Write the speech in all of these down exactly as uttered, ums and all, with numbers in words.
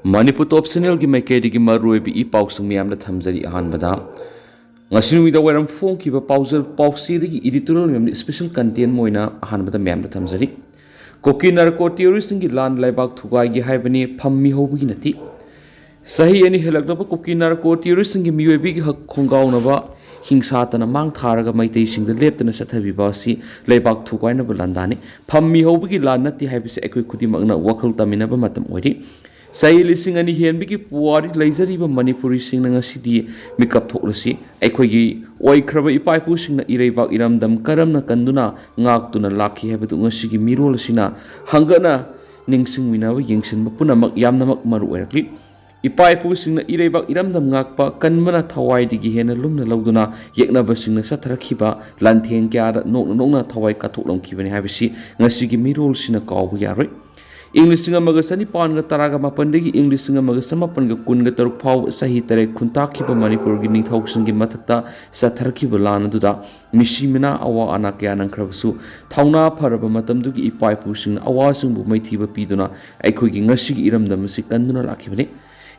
ꯃꯅꯤꯄꯨꯔ ꯇꯣꯞ ꯆꯦꯅꯦꯜꯒꯤ ꯃꯥꯏꯀꯩꯗꯒꯤ ꯃꯔꯨꯑꯣꯏꯕ ꯏ ꯄꯥꯎꯁꯤꯡ ꯃꯌꯥꯝꯗ ꯊꯝꯖꯔꯤ꯫ ꯑꯍꯥꯟꯕꯗ, ꯉꯁꯤ ꯅꯨꯃꯤꯗꯥꯡ ꯋꯥꯏꯔꯝ ꯐꯣꯡꯈꯤꯕ ꯄꯥꯎꯖꯦꯜ ꯄꯥꯎꯆꯦꯗꯒꯤ editorial ꯃꯌꯥꯝꯗ special content ꯑꯣꯏꯅ ꯑꯍꯥꯟꯕꯗ ꯃꯌꯥꯝꯗ ꯊꯝꯖꯔꯤ꯫ ꯀꯨꯀꯤ ꯅꯥꯔꯀꯣ ꯇꯦꯔꯣꯔꯤꯁꯁꯤꯡꯒꯤ ꯂꯥꯟ ꯂꯩꯕꯥꯛ ꯊꯨꯒꯥꯏꯒꯦ ꯍꯥꯏꯕꯅꯤ, ꯐꯝꯃꯤ ꯍꯧꯕꯒꯤ ꯅꯠꯇꯦ꯫ ꯆꯍꯤ ꯑꯅꯤ ꯍꯦꯜꯂꯛꯂꯕ ꯀꯨꯀꯤ ꯅꯥꯔꯀꯣ ꯇꯦꯔꯣꯔꯤꯁꯁꯤꯡꯒꯤ ꯃꯤꯑꯣꯏꯕꯒꯤ ꯍꯛ ꯈꯣꯡꯒꯥꯎꯅꯕ ꯍꯤꯡꯁꯥꯇꯅ ꯃꯥꯡ ꯊꯥꯔꯒ ꯃꯩꯇꯩꯁꯤꯡꯗ ꯂꯦꯞꯇꯅ ꯆꯠꯊꯕꯤꯕ ꯑꯁꯤ ꯂꯩꯕꯥꯛ ꯊꯨꯒꯥꯏꯅꯕ ꯂꯥꯟꯗꯥꯅꯤ꯫ ꯐꯝꯃꯤ ꯍꯧꯕꯒꯤ ꯂꯥꯟ ꯅꯠꯇꯦ ꯍꯥꯏꯕꯁꯤ ꯑꯩꯈꯣꯏ ꯈꯨꯗꯤꯡꯃꯛꯅ ꯋꯥꯈꯜ ꯇꯝꯃꯤꯟꯅꯕ ꯃꯇꯝ ꯑꯣꯏꯔꯤ꯫ ꯆꯍꯤ ꯂꯤꯁꯤꯡ ꯑꯅꯤ ꯍꯦꯟꯕꯒꯤ ꯄꯨꯋꯥꯔꯤ ꯂꯩꯖꯔꯤꯕ ꯃꯅꯤꯄꯨꯔꯤꯁꯤꯡꯅ ꯉꯁꯤꯗꯤ ꯃꯤꯀꯞ ꯊꯣꯛꯂꯁꯤ꯫ ꯑꯩꯈꯣꯏꯒꯤ ꯑꯣꯏꯈ꯭ꯔꯕ ꯏꯄꯥ ꯏꯄꯨꯁꯤꯡꯅ ꯏꯔꯩꯕꯥꯛ ꯏꯔꯝꯗꯝ ꯀꯔꯝꯅ ꯀꯟꯗꯨꯅ ꯉꯥꯛꯇꯨꯅ ꯂꯥꯛꯈꯤ ꯍꯥꯏꯕꯗꯨ ꯉꯁꯤꯒꯤ ꯃꯤꯔꯣꯜ ꯑꯁꯤꯅ ꯍꯪꯒꯠꯅ ꯅꯤꯡꯁꯤꯡꯃꯤꯟꯅꯕ, ꯌꯦꯡꯁꯤꯟꯕ ꯄꯨꯝꯅꯃꯛ ꯌꯥꯝꯅꯃꯛ ꯃꯔꯨ ꯑꯣꯏꯔꯛꯂꯤ꯫ ꯏꯄꯥ ꯏꯄꯨꯁꯤꯡꯅ ꯏꯔꯩꯕꯥꯛ ꯏꯔꯝꯗꯝ ꯉꯥꯛꯄ ꯀꯟꯕꯅ ꯊꯋꯥꯏꯗꯒꯤ ꯍꯦꯟꯅ ꯂꯨꯝꯅ ꯂꯧꯗꯨꯅ ꯌꯦꯛꯅꯕꯁꯤꯡꯅ ꯆꯠꯊꯔꯛꯈꯤꯕ ꯂꯥꯟꯊꯦꯡ ꯀꯌꯥꯗ ꯅꯣꯛꯅ ꯅꯣꯛꯅ ꯊꯋꯥꯏ ꯀꯠꯊꯣꯛꯂꯝꯈꯤꯕꯅꯤ ꯍꯥꯏꯕꯁꯤ ꯉꯁꯤꯒꯤ ꯃꯤꯔꯣꯜꯁꯤꯅ ꯀꯥꯎꯕ ꯌꯥꯔꯣꯏ꯫ ꯏꯪ ꯂꯤꯁꯤꯡ ꯑꯃꯒ ꯆꯅꯤꯄꯥꯟꯒ ꯇꯔꯥꯒ ꯃꯥꯄꯟꯗꯒꯤ ꯏꯪ ꯂꯤꯁꯤꯡ ꯑꯃꯒ ꯆꯃꯥꯄꯟꯒ ꯀꯨꯟꯒ ꯇꯔꯨꯛ ꯐꯥꯎꯕ ꯆꯍꯤ ꯇꯔꯦꯠ ꯈꯨꯟꯇꯥꯛꯈꯤꯕ ꯃꯅꯤꯄꯨꯔꯒꯤ ꯅꯤꯡꯊꯧꯁꯤꯡꯒꯤ ꯃꯊꯛꯇ ꯆꯠꯊꯔꯛꯈꯤꯕ ꯂꯥꯟ ꯑꯗꯨꯗ ꯃꯤꯁꯤ ꯃꯤꯅꯥ ꯑꯋꯥ ꯑꯅꯥ ꯀꯌꯥ ꯅꯪꯈ꯭ꯔꯕꯁꯨ, ꯊꯧꯅꯥ ꯐꯔꯕ ꯃꯇꯝꯗꯨꯒꯤ ꯏꯄꯥ ꯏꯄꯨꯁꯤꯡꯅ ꯑꯋꯥꯁꯤꯡꯕꯨ ꯃꯥꯏꯊꯤꯕ ꯄꯤꯗꯨꯅ ꯑꯩꯈꯣꯏꯒꯤ ꯉꯁꯤꯒꯤ ꯏꯔꯝꯗꯝ ꯑꯁꯤ ꯀꯟꯗꯨꯅ ꯂꯥꯛꯈꯤꯕꯅꯤ꯫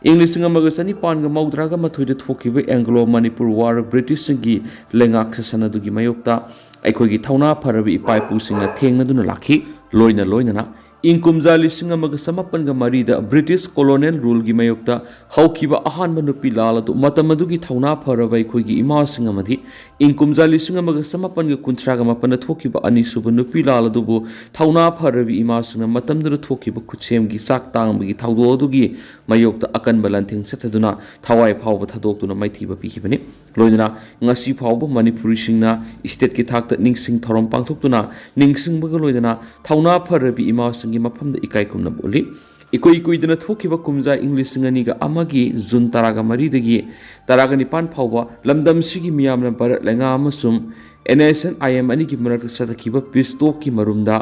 ꯏꯪ ꯂꯤꯁꯤꯡ ꯑꯃꯒ ꯆꯅꯤꯄꯥꯟꯒ ꯃꯧꯗ꯭ꯔꯥꯒ ꯃꯥꯊꯣꯏꯗ ꯊꯣꯛꯈꯤꯕ ꯑꯦꯡꯒ꯭ꯂꯣ ꯃꯅꯤꯄꯨꯔ ꯋꯥꯔ ꯕ꯭ꯔꯤꯇꯤꯁꯁꯤꯡꯒꯤ ꯂꯩꯉꯥꯛ ꯁꯥꯁꯟ ꯑꯗꯨꯒꯤ ꯃꯥꯌꯣꯛꯇ ꯑꯩꯈꯣꯏꯒꯤ ꯊꯧꯅꯥ ꯐꯔꯕ ꯏꯄꯥ ꯏꯄꯨꯁꯤꯡꯅ ꯊꯦꯡꯅꯗꯨꯅ ꯂꯥꯛꯈꯤ꯫ ꯂꯣꯏꯅ ꯂꯣꯏꯅꯅ ꯏꯪ ꯀꯨꯝꯖꯥ ꯂꯤꯁꯤꯡ ꯑꯃꯒ ꯆꯃꯥꯄꯟꯒ ꯃꯔꯤꯗ ꯕ꯭ꯔꯤꯇꯤꯁ ꯀꯣꯂꯣꯅꯤꯌꯦꯜ ꯔꯨꯜꯒꯤ ꯃꯥꯌꯣꯛꯇ ꯍꯧꯈꯤꯕ ꯑꯍꯥꯟꯕ ꯅꯨꯄꯤ ꯂꯥꯜ ꯑꯗꯨ ꯃꯇꯝ ꯑꯗꯨꯒꯤ ꯊꯧꯅꯥ ꯐꯔꯕ ꯑꯩꯈꯣꯏꯒꯤ ꯏꯃꯥꯁꯤꯡ ꯑꯃꯗꯤ ꯏꯪ ꯀꯨꯝꯖꯥ ꯂꯤꯁꯤꯡ ꯑꯃꯒ ꯆꯃꯥꯄꯟꯒ ꯀꯨꯟꯊ꯭ꯔꯥꯒ ꯃꯥꯄꯟꯗ ꯊꯣꯛꯈꯤꯕ ꯑꯅꯤꯁꯨꯕ ꯅꯨꯄꯤ ꯂꯥꯜ ꯑꯗꯨꯕꯨ ꯊꯧꯅꯥ ꯐꯔꯕꯤ ꯏꯃꯥꯁꯤꯡꯅ ꯃꯇꯝꯗꯨꯗ ꯊꯣꯛꯈꯤꯕ ꯈꯨꯠꯁꯦꯝꯒꯤ ꯆꯥꯛ ꯇꯥꯡꯕꯒꯤ ꯊꯧꯗꯣꯛ ꯑꯗꯨꯒꯤ ꯃꯥꯌꯣꯛꯇ ꯑꯀꯟꯕ ꯂꯥꯟꯊꯦꯡ ꯆꯠꯊꯗꯨꯅ ꯊꯋꯥꯏ ꯐꯥꯎꯕ ꯊꯥꯗꯣꯛꯇꯨꯅ ꯃꯥꯏꯊꯤꯕ ꯄꯤꯈꯤꯕꯅꯤ꯫ ꯂꯣꯏꯅꯅ ꯉꯁꯤ ꯐꯥꯎꯕ ꯃꯅꯤꯄꯨꯔꯤꯁꯤꯡꯅ ꯏꯁꯇꯦꯠꯀꯤ ꯊꯥꯛꯇ ꯅꯤꯡꯁꯤꯡ ꯊꯧꯔꯝ ꯄꯥꯡꯊꯣꯛꯇꯨꯅ ꯅꯤꯡꯁꯤꯡꯕꯒ ꯂꯣꯏꯅꯅ ꯊꯧꯅꯥ ꯐꯔꯕꯤ ꯏꯃꯥꯁꯤꯡꯒꯤ ꯃꯐꯝꯗ ꯏꯀꯥꯏ ꯈꯨꯝꯅꯕ ꯎꯠꯂꯤ꯫ ꯏꯀꯨꯏ ꯀꯨꯏꯗꯅ ꯊꯣꯛꯈꯤꯕ ꯀꯨꯝꯖꯥ ꯏꯪ ꯂꯤꯁꯤꯡ ꯑꯅꯤꯒ ꯑꯃꯒꯤ ꯖꯨꯟ ꯇꯔꯥꯒ ꯃꯔꯤꯗꯒꯤ ꯇꯔꯥꯒ ꯅꯤꯄꯥꯟ ꯐꯥꯎꯕ ꯂꯝꯗꯝꯁꯤꯒꯤ ꯃꯤꯌꯥꯝꯅ ꯚꯥꯔꯠ ꯂꯩꯉꯥꯛ ꯑꯃꯁꯨꯡ NSCN-IM ꯑꯅꯤꯒꯤ ꯃꯔꯛꯇ ꯆꯠꯊꯈꯤꯕ peace talk-ꯀꯤ ꯃꯔꯨꯝꯗ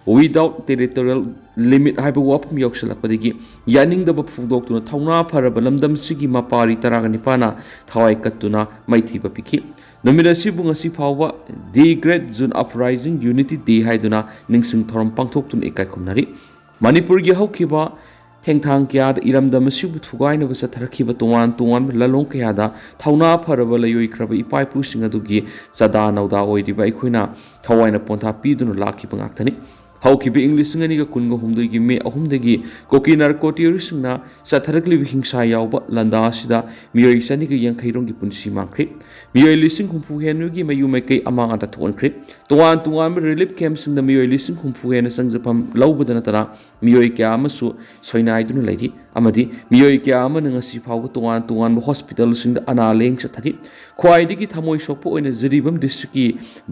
without territorial limit ꯍꯥꯏꯕ ꯋꯥꯐꯝ ꯌꯥꯎꯁꯤꯜꯂꯛꯄꯗꯒꯤ ꯌꯥꯅꯤꯡꯗꯕ ꯐꯣꯡꯗꯣꯛꯇꯨꯅ ꯊꯧꯅꯥ ꯐꯔꯕ ꯂꯝꯗꯝꯁꯤꯒꯤ ꯃꯄꯥꯔꯤ ꯇꯔꯥꯒ ꯅꯤꯄꯥꯟꯅ ꯊꯋꯥꯏ ꯀꯠꯇꯨꯅ ꯃꯥꯏꯊꯤꯕ ꯄꯤꯈꯤ꯫ ꯅꯨꯃꯤꯠ ꯑꯁꯤꯕꯨ ꯉꯁꯤ ꯐꯥꯎꯕ The Great June Uprising Unity Day ꯍꯥꯏꯗꯨꯅ ꯅꯤꯡꯁꯤꯡ ꯊꯧꯔꯝ ꯄꯥꯡꯊꯣꯛꯇꯨꯅ ꯏꯀꯥꯏ ꯈꯨꯝꯅꯔꯤ꯫ ꯃꯅꯤꯄꯨꯔꯒꯤ ꯍꯧꯈꯤꯕ ꯊꯦꯡꯊꯥꯡ ꯀꯌꯥꯗ ꯏꯔꯝꯗꯝ ꯑꯁꯤꯕꯨ ꯊꯨꯒꯥꯏꯅꯕ ꯆꯠꯊꯔꯛꯈꯤꯕ ꯇꯣꯉꯥꯟ ꯇꯣꯉꯥꯟꯕ ꯂꯥꯂꯣꯡ ꯀꯌꯥꯗ ꯊꯧꯅꯥ ꯐꯔꯕ ꯂꯩꯑꯣꯏꯈ꯭ꯔꯕ ꯏꯄꯥ ꯏꯄꯨꯁꯤꯡ ꯑꯗꯨꯒꯤ ꯆꯥꯗꯥ ꯅꯧꯗꯥ ꯑꯣꯏꯔꯤꯕ ꯑꯩꯈꯣꯏꯅ ꯊꯋꯥꯏꯅ ꯄꯣꯟꯊꯥ ꯄꯤꯗꯨꯅ ꯂꯥꯛꯈꯤꯕ ꯉꯥꯛꯇꯅꯤ꯫ ꯍꯧꯈꯤꯕ ꯏꯪ ꯂꯤꯁꯤꯡ ꯑꯅꯤꯒ ꯀꯨꯟꯒ ꯍꯨꯝꯗꯣꯏꯒꯤ ꯃꯦ ꯑꯍꯨꯝꯗꯒꯤ ꯀꯨꯀꯤ ꯅꯥꯔꯀꯣ ꯇꯦꯔꯣꯔꯤꯁꯁꯤꯡꯅ ꯆꯠꯊꯔꯛꯂꯤꯕ ꯍꯤꯡꯁꯥ ꯌꯥꯎꯕ ꯂꯥꯟꯗꯥ ꯑꯁꯤꯗ ꯃꯤꯑꯣꯏ ꯆꯅꯤꯒ ꯌꯥꯡꯈꯩ ꯔꯣꯝꯒꯤ ꯄꯨꯟꯁꯤ ꯃꯥꯡꯈ꯭ꯔꯦ꯫ ꯃꯤꯑꯣꯏ ꯂꯤꯁꯤꯡ ꯍꯨꯝꯐꯨ ꯍꯦꯟꯕꯒꯤ ꯃꯌꯨꯝ ꯃꯩꯀꯩ ꯑꯃꯥꯡ ꯑꯇꯥ ꯊꯣꯛꯍꯟꯈ꯭ꯔꯦ꯫ ꯇꯣꯉꯥꯟ ꯇꯣꯉꯥꯟꯕ ꯔꯤꯂꯤꯐ ꯀꯦꯝꯞꯁꯤꯡꯗ ꯃꯤꯑꯣꯏ ꯂꯤꯁꯤꯡ ꯍꯨꯝꯐꯨ ꯍꯦꯟꯅ ꯆꯪꯖꯐꯝ ꯂꯧꯕꯗ ꯅꯠꯇꯅ ꯃꯤꯑꯣꯏ ꯀꯌꯥ ꯑꯃꯁꯨ ꯁꯣꯏꯅꯥꯏꯗꯨꯅ ꯂꯩꯔꯤ ꯑꯃꯗꯤ ꯃꯤꯑꯣꯏ ꯀꯌꯥ ꯑꯃꯅ ꯉꯁꯤ ꯐꯥꯎꯕ ꯇꯣꯉꯥꯟ ꯇꯣꯉꯥꯟꯕ ꯍꯣꯁꯄꯤꯇꯥꯜꯁꯤꯡꯗ ꯑꯅꯥ ꯂꯥꯌꯦꯡ ꯆꯠꯊꯔꯤ꯫ ꯈ꯭ꯋꯥꯏꯗꯒꯤ ꯊꯃꯣꯏ ꯁꯣꯛꯄ ꯑꯣꯏꯅ ꯖꯤꯔꯤꯕꯥꯝ ꯗꯤꯁꯇ꯭ꯔꯤꯛꯀꯤ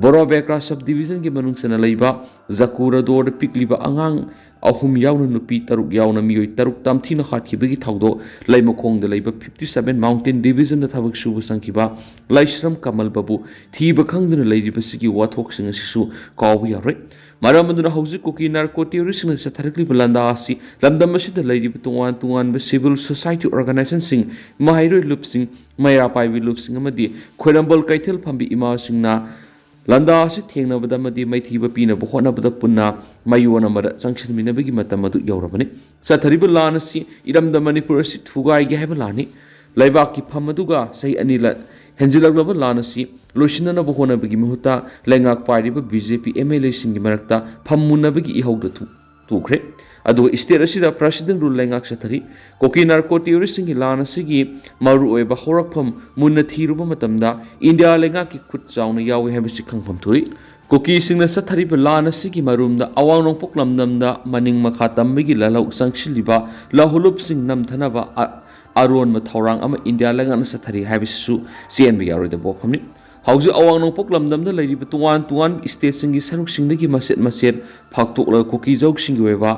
ꯕꯣꯔꯣꯕꯦꯀ꯭ꯔꯥ ꯁꯕ ꯗꯤꯕꯤꯖꯟꯒꯤ ꯃꯅꯨꯡ ꯆꯟꯅ ꯂꯩꯕ ꯖꯀꯨꯔꯥꯗꯣꯔꯗ ꯄꯤꯛꯂꯤꯕ ꯑꯉꯥꯡ ꯑꯍꯨꯝ ꯌꯥꯎꯅ ꯅꯨꯄꯤ ꯇꯔꯨꯛ ꯌꯥꯎꯅ ꯃꯤꯑꯣꯏ ꯇꯔꯨꯛ ꯇꯝꯊꯤꯅ ꯍꯥꯠꯈꯤꯕꯒꯤ ꯊꯧꯗꯣꯛ ꯂꯩꯃꯈꯣꯡꯗ ꯂꯩꯕ ꯐꯤꯐꯇꯤ ꯁꯚꯦꯟ ꯃꯥꯎꯟꯇꯦꯟ ꯗꯤꯕꯤꯖꯟꯗ ꯊꯕꯛ ꯁꯨꯕ ꯆꯪꯈꯤꯕ ꯂꯥꯏꯁ꯭ꯔꯝ ꯀꯃꯜꯕꯕꯨ ꯊꯤꯕ ꯈꯪꯗꯅ ꯂꯩꯔꯤꯕꯁꯤꯒꯤ ꯋꯥꯊꯣꯛꯁꯤꯡ ꯑꯁꯤꯁꯨ ꯀꯥꯎꯕ ꯌꯥꯔꯣꯏ꯫ ꯃꯔꯝ ꯑꯗꯨꯅ ꯍꯧꯖꯤꯛ ꯀꯨꯀꯤ ꯅꯥꯔꯀꯣ ꯇꯦꯔꯣꯔꯤꯁꯁꯤꯡꯅ ꯆꯠꯊꯔꯛꯂꯤꯕ ꯂꯥꯟꯗꯥ ꯑꯁꯤ ꯂꯝꯗꯝ ꯑꯁꯤꯗ ꯂꯩꯔꯤꯕ ꯇꯣꯉꯥꯟ ꯇꯣꯉꯥꯟꯕ ꯁꯤꯚꯤꯜ ꯁꯣꯁꯥꯏꯇꯤ ꯑꯣꯔꯒꯅꯥꯏꯖꯦꯁꯟꯁꯤꯡ, ꯃꯍꯩꯔꯣꯏ ꯂꯨꯞꯁꯤꯡ, ꯃꯩꯔꯥ ꯄꯥꯏꯕꯤ ꯂꯨꯞꯁꯤꯡ ꯑꯃꯗꯤ ꯈ꯭ꯋꯥꯏꯔꯝꯕꯜ ꯀꯩꯊꯦꯜ ꯐꯝꯕꯤ ꯏꯃꯥꯁꯤꯡꯅ ꯂꯥꯟꯗꯥ ꯑꯁꯤ ꯊꯦꯡꯅꯕꯗ ꯑꯃꯗꯤ ꯃꯥꯏꯊꯤꯕ ꯄꯤꯅꯕ ꯍꯣꯠꯅꯕꯗ ꯄꯨꯟꯅ ꯃꯥꯏꯑꯣꯟ ꯑꯃꯗ ꯆꯪꯁꯤꯟꯃꯤꯟꯅꯕꯒꯤ ꯃꯇꯝ ꯑꯗꯨ ꯌꯧꯔꯕꯅꯤ꯫ ꯆꯠꯊꯔꯤꯕ ꯂꯥꯟ ꯑꯁꯤ ꯏꯔꯝꯗꯝ ꯃꯅꯤꯄꯨꯔ ꯑꯁꯤ ꯊꯨꯒꯥꯏꯒꯦ ꯍꯥꯏꯕ ꯂꯥꯟꯅꯤ꯫ ꯂꯩꯕꯥꯛꯀꯤ ꯐꯝ ꯑꯗꯨꯒ ꯆꯍꯤ ꯑꯅꯤ ꯂ-, ꯍꯦꯟꯖꯤꯜꯂꯛꯂꯕ ꯂꯥꯟ ꯑꯁꯤ ꯂꯣꯏꯁꯤꯟꯅꯅꯕ ꯍꯣꯠꯅꯕꯒꯤ ꯃꯍꯨꯠꯇ ꯂꯩꯉꯥꯛ ꯄꯥꯏꯔꯤꯕ B J P M L ꯑꯦꯁꯤꯡꯒꯤ ꯃꯔꯛꯇ ꯐꯝ ꯃꯨꯟꯅꯕꯒꯤ ꯏꯍꯧꯗ ꯊꯨ-, ꯊꯨꯈ꯭ꯔꯦ꯫ ꯑꯗꯨꯒ ꯁ꯭ꯇꯦꯠ ꯑꯁꯤꯗ ꯄ꯭ꯔꯦꯁꯤꯗꯦꯟ ꯔꯨꯜ ꯂꯩꯉꯥꯛ ꯆꯠꯊꯔꯤ꯫ ꯀꯨꯀꯤ ꯅꯥꯔꯀꯣ ꯇꯦꯔꯣꯔꯤꯁꯁꯤꯡꯒꯤ ꯂꯥꯟ ꯑꯁꯤꯒꯤ ꯃꯔꯨꯑꯣꯏꯕ ꯍꯧꯔꯛꯐꯝ ꯃꯨꯟꯅ ꯊꯤꯔꯨꯕ ꯃꯇꯝꯗ ꯏꯟꯗꯤꯌꯥ ꯂꯩꯉꯥꯛꯀꯤ ꯈꯨꯠ ꯆꯥꯎꯅ ꯌꯥꯎꯏ ꯍꯥꯏꯕꯁꯤ ꯈꯪꯐꯝ ꯊꯣꯛꯏ꯫ ꯀꯨꯀꯤꯁꯤꯡꯅ ꯆꯠꯊꯔꯤꯕ ꯂꯥꯟ ꯑꯁꯤꯒꯤ ꯃꯔꯨꯝꯗ ꯑꯋꯥꯡ ꯅꯣꯡꯄꯣꯛ ꯂꯝꯗꯝꯗ ꯃꯅꯤꯡ ꯃꯈꯥ ꯇꯝꯕꯒꯤ ꯂꯥꯂꯧ ꯆꯪꯁꯤꯜꯂꯤꯕ ꯂꯧꯍꯨꯂꯨꯞꯁꯤꯡ ꯅꯝꯊꯅꯕ ꯑ-, ꯑꯔꯣꯟꯕ ꯊꯧꯔꯥꯡ ꯑꯃ ꯏꯟꯗꯤꯌꯥ ꯂꯩꯉꯥꯛꯅ ꯆꯠꯊꯔꯤ ꯍꯥꯏꯕꯁꯤꯁꯨ ꯆꯦꯟꯕ ꯌꯥꯔꯣꯏꯗꯕ ꯋꯥꯐꯝꯅꯤ꯫ ꯍꯧꯖꯤꯛ ꯑꯋꯥꯡ ꯅꯣꯡꯄꯣꯛ ꯂꯝꯗꯝꯗ ꯂꯩꯔꯤꯕ ꯇꯣꯉꯥꯟ ꯇꯣꯉꯥꯟꯕ ꯁ꯭ꯇꯦꯠꯁꯤꯡꯒꯤ ꯁꯔꯨꯛꯁꯤꯡꯗꯒꯤ ꯃꯆꯦꯠ ꯃꯆꯦꯠ ꯐꯥꯛꯇꯣꯛꯂꯒ ꯀꯨꯀꯤ ꯖꯧꯁꯤꯡꯒꯤ ꯑꯣꯏꯕ